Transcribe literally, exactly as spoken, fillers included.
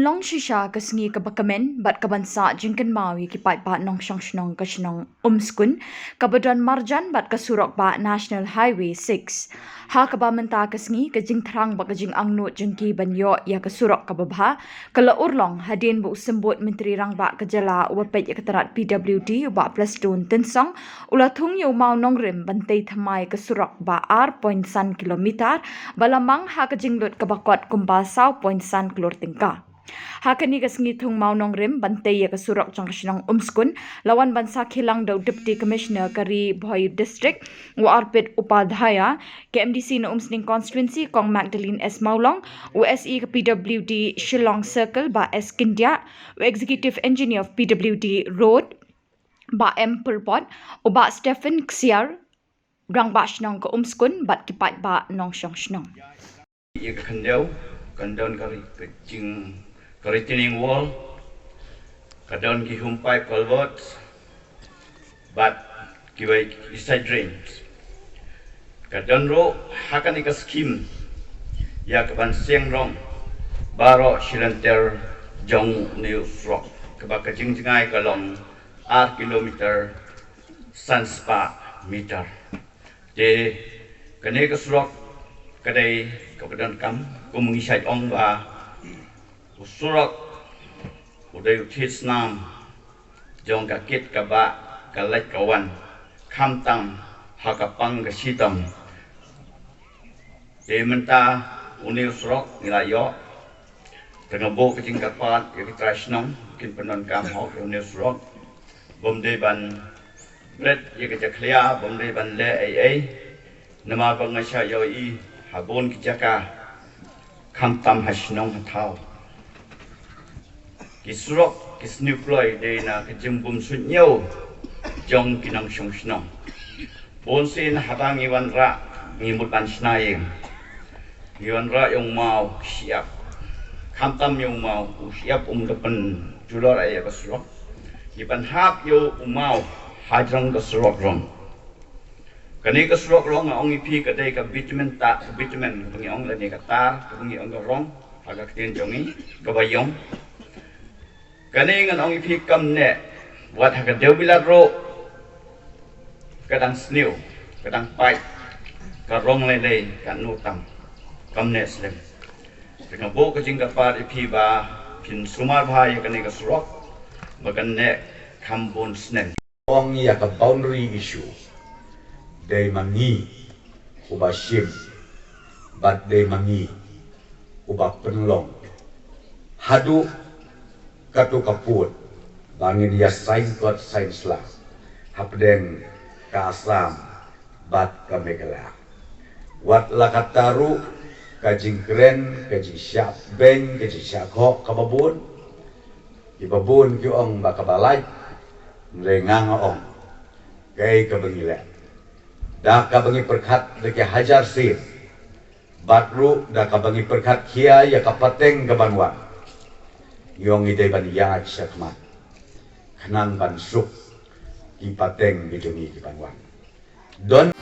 Long shisha ka sngi kaba kmen bad kaban sah jingkynmaw ïa ki paidbah nongshong shnong ka shnong Umskun, kaba don marjan bad ka surok bah National Highway six. Ha kaba mynta ka sngi, ka jingthrang bad ka jingangnud jong ki ban ïoh ïa ka surok kaba bha ka la urlong hadien ba u Symbud Myntri Rangbah ka jylla uba peit ïa ka tnad P W D u Bah Prestone Tynsong u la thung ïa u maw nongrim ban tei thymmai ka surok ba ar point san kilometer ba la mang ha ka jinglut kaba kot kumba saw point san klur tyngka. Ha kane ka sngi thung maw nongrim ban tei ïa ka surok jong ka shnong Umskun la wan ban sakhi lang da u Deputy Commissioner ka Ri Bhoi District u Arpit Upadhyaya, ka M D C na Umsning Constituency Kong Magdalene S Mawlong, u S E ka P W D Shillong Circle Bah S Scindia, u Executive Engineer of P W D Road Bah M Pyrpot, u Bah Stephen Ksiar, Rangbah Shnong ka Umskun bad ki paidbah nongshong shnong. Ïa ka khyndew kan don ka ri-, ka jing ka retaining wall, ka don ki home pipe culverts bad kiwei ki side drains. Ka don ruh ha kane ka skim ïa ka ban seng rong baroh shilynter jong une u surok, kaba ka jingjngai ka long ar kilometer san spah meter. Te kane ka surok ka dei kaba donkam, kum ngi shait ong ba u surok u dei u thied snam jong ka kit ka bah, ka leit ka wan, khamtam ha ka pang ka shitom. Te mynta une u surok ngi la ïoh. Te nga buh ka jingkyrpad ïa ki trai shnong kin pyndonkam hok ïa une u surok. Bym dei ban bret ïa ka jakhlia, bym dei ban leh ei ei. Namar ba nga shah ïohi ha bun ki jaka, khamtam ha shnong ha thaw, ki surok ki sniew kloi dei na ka jingbym suidñiew jong ki nongshong shnong. Bun sien haba ngi wanrah ngi mut ban shna ïing, ngi wanrah ïa u maw shyiap. Khamtam ïa u maw, u shyiap um da pynjulor ïa ka surok. Ngi pynhap ïa u maw hajrong ka surok rong. Kane ka surok rong nga ong ïa phi ka dei ka bitumen, ta ka bitumen kaba ngi ong, lane ka tar kaba ngi ong ka rong ha ka ktien jong ngi, kaba ïong. Kane ngan ong ïa phi kam neh, wat ha ka dewbilat ruh ka dang sniew, ka dang pait, ka rong lei lei, ka nu tam, kam neh slem. Te nga buh ka jingkyrpad ïa phi ba phin sumar bha ïa kane ka surok ba kan neh kham bun snem. Ong ïa ka boundary issue, dei ma ngi uba shim bad dei ma ngi uba pynlong haduh katto ka pud ba ngin ïa saiñ kot saiñ sla hapdeng ka Assam bad ka Meghalaya. Wat la katta ruh ka jingkren, ka jingshah beiñ, ka jingshah khoh kaba bun, kiba bun ki ong ba kaba lait, hynrei nga nga ong kaei kaba ngi leh, da kaba ngi pyrkhat da ki hajar sien, bad ruh da kaba ngi pyrkhat khia ïa ka pateng kaban wan, ngi ong ngi dei ban ïaid shakhmat khnang ban suk ki pateng ki jong ngi kiban wan. Don